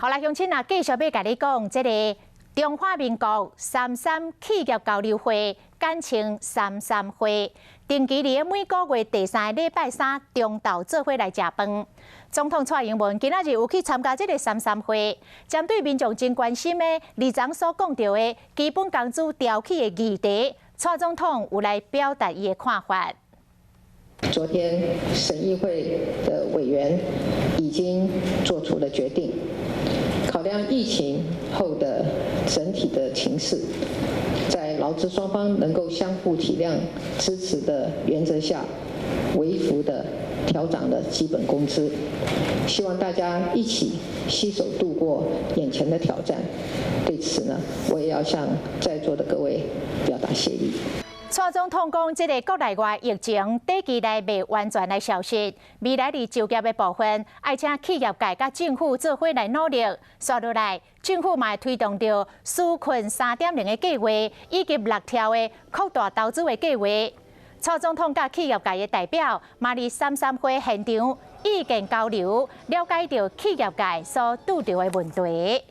好啦，鄉親啊，繼續欲共你講，這个中華民國三三企業交流會，簡稱三三會，定期佇每個月第三个禮拜三中晝做伙來食飯。總統蔡英文今仔日有去參加這个三三會，針對民眾真關心的二昨所講著的基本工資調起的議題，蔡總統有來表達伊的看法。昨天審議會的委員已經做出了決定，考量疫情後的整體的情勢，在勞資雙方能夠相互體諒支持的原則下，微幅的調漲了基本工資。希望大家一起攜手度過眼前的挑戰。對此呢，我也要向在座的各位表達謝意。蔡總統講，這个國內外疫情短期內未完全來消失，未來佇就業的部分，愛請企業界佮政府做伙來努力。紲落來，政府嘛會推動著紓困3.0的計劃，以及六條的擴大投資的計劃。蔡總統佮企業界的代表，嘛佇三三會現場意見交流，了解著企業界所拄著的問題。